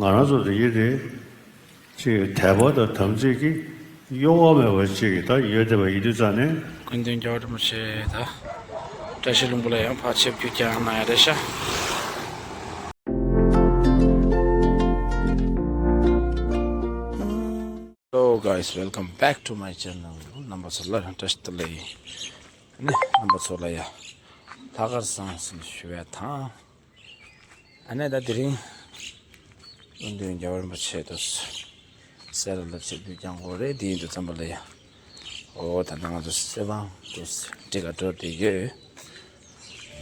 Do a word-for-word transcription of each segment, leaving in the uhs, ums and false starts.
ང་རང་ཚོ་དེ་ཡིན་དེ། ཅིག་དད་པ་དང་དམ་ཚིག་གི་གཡོ་བ་མེད་པ་ཅིག་གི་ད་ཡོད་བསྡད་པ་ཡིན་དུས་ཙང་ནས། ཀུན་མཁྱེན་རྒྱལ་བ་རིན་པོ་ཆེ་དང་བཀྲ་ཤིས་ལྷུན་པོ་ལ་ཡང་ཕར་ཆིབས་བསྒྱུར་རྒྱག་གནང་ཡ་རེད་ཤག Hello guys, welcome back to my channel. རྣམ་པ་ཚོ་ལ་བཀྲ་ཤིས་བདེ་ལེགས། ཨ་ནི་རྣམ་པ་ཚོ་ལ་ཡ་ལྷག་དཀར་བཟང་ཟེར་ཞུ་བ་དང་། ཨ་ནི་ད་དེ་རིང་སྐུ་མདུན་རྒྱལ་བ་རིན་པོ་ཆེ་དུ་སེ་ར་ལ་ཆིབས་བསྒྱུར་བསྐྱངས་དགོས་རེད། དེ་ཡིན་དུས་ཙམ་པ་ལ་ཡ། ཨོ་ད་ནང་དུ་སེ་བང་དུ་འགྲིག་ག་འགྲོ་བསྡད་ཡོད།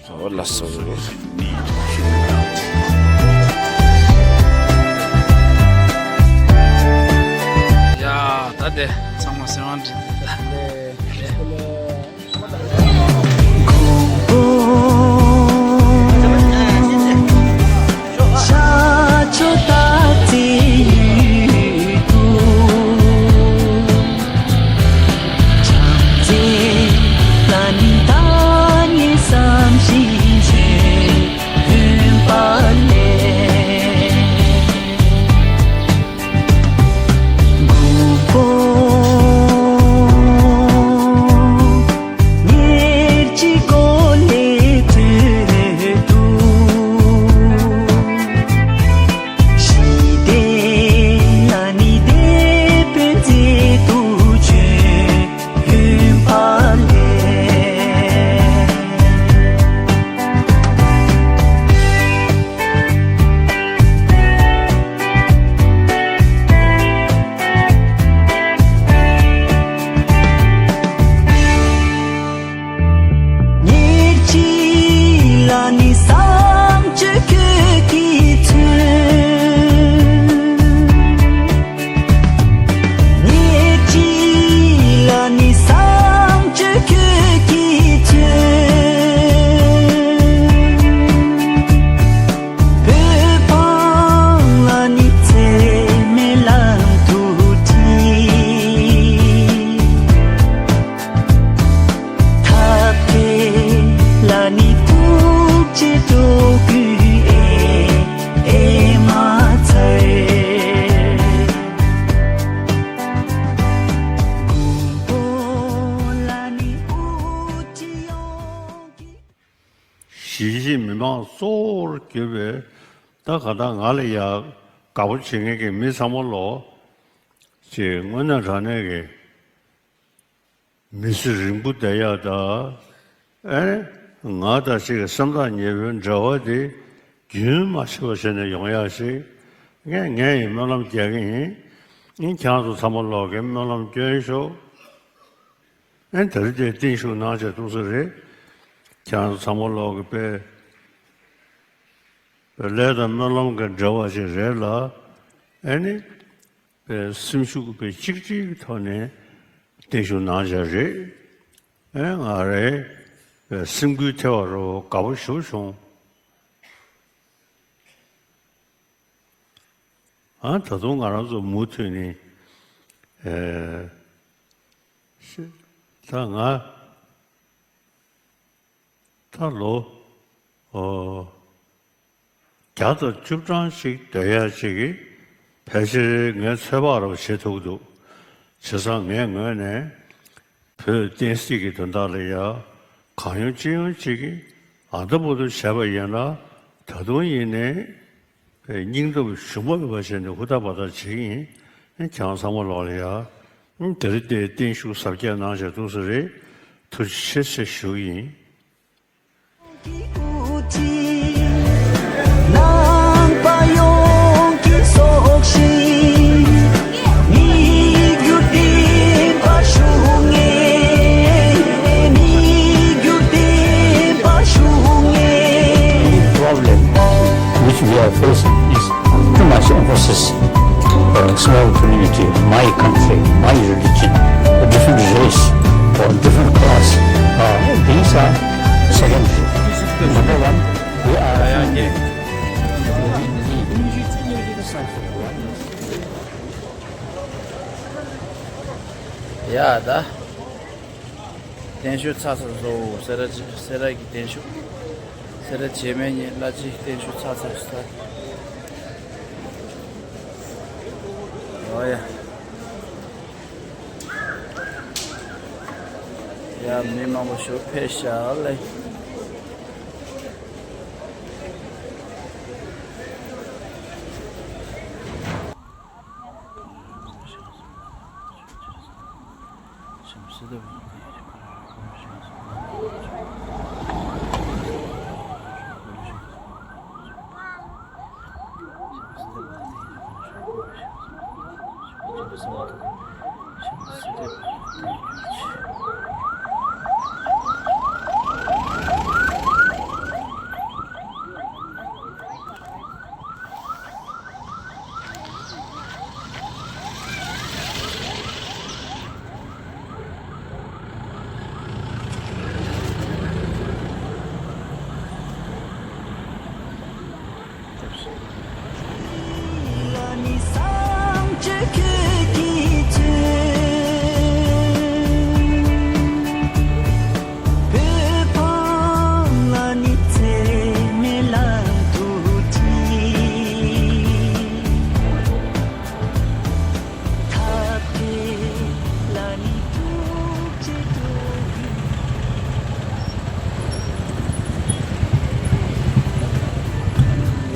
ཨོ་ལགས་སོ། ཡ་ད་དེ་ཚང་མ་སེ་བང་འགྲིག་འདུག་ད། ཉེར་གཅིག་ལ་ནི་བསམ་སྤྱོད་ཁྱོད་ཀྱིས་མཚོན། ཉེར་གཅིག་ལ་ནི་བསམ་སྤྱོད་ཁྱོད་ཀྱིས་མཚོན། བོད་འབངས་ལ་ནི་འཚེ་མེད་ལམ་དུ་ཁྲིད། ཐབས་མཁས་ལ་ནི་ཐུགས་རྗེ་སྤྲོ་དགོས་ཨེ་ཨེ་མ་ཚར། མགོན་པོ་ལ་ནི་དབུ་ཁྲིད་ཡོངས་ཀྱི། གཞིས་བྱེས་མི་མང་གཙོ་བོར་གྱུར་པའི་ད་ག་ད་ང་ལ་ཡ་དགའ་པོ་བྱེད་མཁན་གྱི་མི་ཚང་མ་ལོ། ཅེས་དངོས་གནས་དྲང་གནས་ཀྱི་མི་ཚེ་རིང་པོ་བསྡད་ཡག་ད། ཨེ་ང་དང་ཅིག་གི་སེམས་ཐག་ཉེ་པོའི་འབྲེལ་བ་དེ་རྒྱུན་མ་ཆད་པ་བྱས་ནས་ཡོང་ཡག་ཞིག་ངས་ངས་ཡིན་སྨོན་ལམ་རྒྱག་གི་ཡིན། ཨིན་ཁྱེད་རང་ཚོ་ཚང་མ་ལོག་གི་སྨོན་ལམ་སྐྱོན་ཤོག་ཨེ་དེ་རིང་དེ་བརྟན་བཞུགས་གནང་བྱས་ཐུགས་སུ་རེད། ཁྱེད་རང་ཚོ་ཚང་མ་ལོག་གི་དཔེ་ལས་དང་སྨོན་ལམ་གྱི་འབྲེལ་བ་ཞིག་རེད་ལ། ཨེ་ནི། པའི་སེམས་ཤུགས་པའི་གཅིག་སྒྲིལ་གྱི་ཐོག་ནས་བརྟན་བཞུགས་གནང་བྱ་རེད། ཨེ་ང་རེ་སེམས་འགུལ་ཐེབས་པ་རུ་དགའ་པོ་ཞེ་པོ་བྱུང་། ཨ་ད་དུང་ང་རང་ཚོ་མུ་མཐུད་ནས་ཨེ་ད་ང་། ད་ལོ། ཨོ། བརྒྱ་དང་བཅུ་གྲངས་ཤིག་སྡོད་ཡ་ཅིག་གིས་ཕལ་ཆེར་ངའི་ཚོད་དཔག་རོགས་བྱེད་ཐུབ་ཀྱི་འདུག་བྱས་ཙང་ངའི་ངོས་ནས་བོད་བསྟན་སྲིད་ཀྱི་དོན་དག་ལ་ཡ་གང་ཡོང་ཅི་ཡོང་ཅིག་གིས་ཨ་འདྲ་པོ་དུ་བྱས་པ་ཡིན་ན་ད་དུང་ཡིན་ནའི་སྙིང་སྟོབས་ཞུམ་པ་མེད་པ་བྱས་ནས་ཧུར་ཐག་འབད་ཐག་བྱེད་ཀྱི་ཡིན། ཁྱེད་རང་ཚང་མ་ལོག་ལ་ཡ། དེ་རིང་དེ་བརྟན་བཞུགས་གཟབ་རྒྱས་གནང་བྱས་ཐུགས་སུ་རེད། ཐུགས་རྗེ་ཆེ་ཆེ་ཞུ་གི་ཡིན། ནང་པ་ཡོངས་ཀྱི་སྲོག་ཤིང་། མི་རྒྱུད་བསྟན་པ་ཞུ་ངེས། མི་རྒྱུད་བསྟན་པ་ཞུ་ངེས། The problem which we are facing is too much emphasis on small community, my country, my religion, a different race or different class. Uh, these are secondary. Number one, we are ཡ་ད། བརྟན་བཞུགས་ཚར་ཚར་སོང་། སེ་ར་སེ་ར་གི་བརྟན་བཞུགས། སེ་ར་བྱེས་སྨད་གཉིས་བླ་སྤྱིའི་བརྟན་བཞུགས་ཚར་ཚར་སོང་། ཨ་ཡ། ཡ་མི་མང་པོ་ཞིག་ཕེབས་ཤག་ལེ།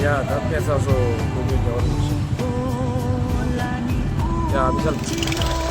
ཡ་ད་ཕེབས་ཚར་སོང་། སྐུ་མགྲོན་རྒྱལ་བ་རིན་པོ་ཆེ། ཡ་མི་ཚར།